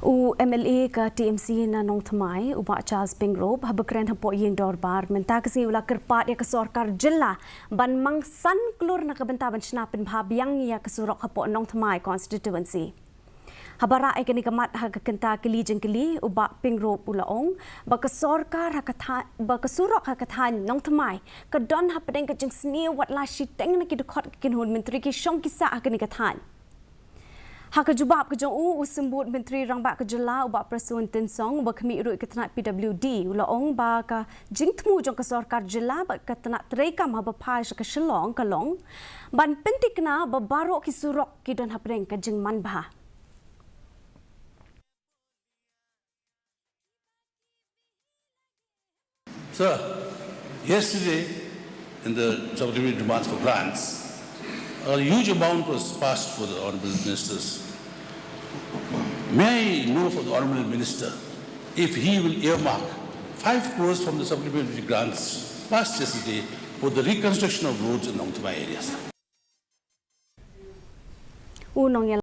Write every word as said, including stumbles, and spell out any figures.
U MLA ka TMC na Nongthymmai, u Bah Charles Pyngrope, haba kren hapoh ïing dorbar mynta ka sngi u la kyrpad ïa ka sorkar jylla ban mang san klur na ka bynta ban shna pynbha biang ïa ka surok hapoh Nongthymmai constituency. Haba rah ïa kane ka mat ha ka kynta kylli jingkylli, u Bah Pyngrope u la ong ba ka sorkar ha ka tha-, ba ka surok ha ka thaiñ Nongthymmai ka don hapdeng ka jingsniew, wat la shiteng na ki dkhot ki kynhun myntri ki shong ki sah ha kane ka thaiñ. Ha ka jubab ka jong u, u Symbud Myntri Rangbah ka jylla, u Bah Prestone Tynsong, uba khmih ruh ïa ka tnat PWD, u la ong ba ka jingthmu jong ka sorkar jylla bad ka tnat treikam haba phai sha ka Shillong ka long ban pynthikna ba baroh ki surok ki don hapdeng ka jingmanbha. Sir, yesterday in the supplementary demands for grants, a huge amount was passed for the Honorable Ministers. May I know from the Honorable Minister if he will earmark five crores from the supplementary grants passed yesterday for the reconstruction of roads in Nongthymmai areas? U nongïalam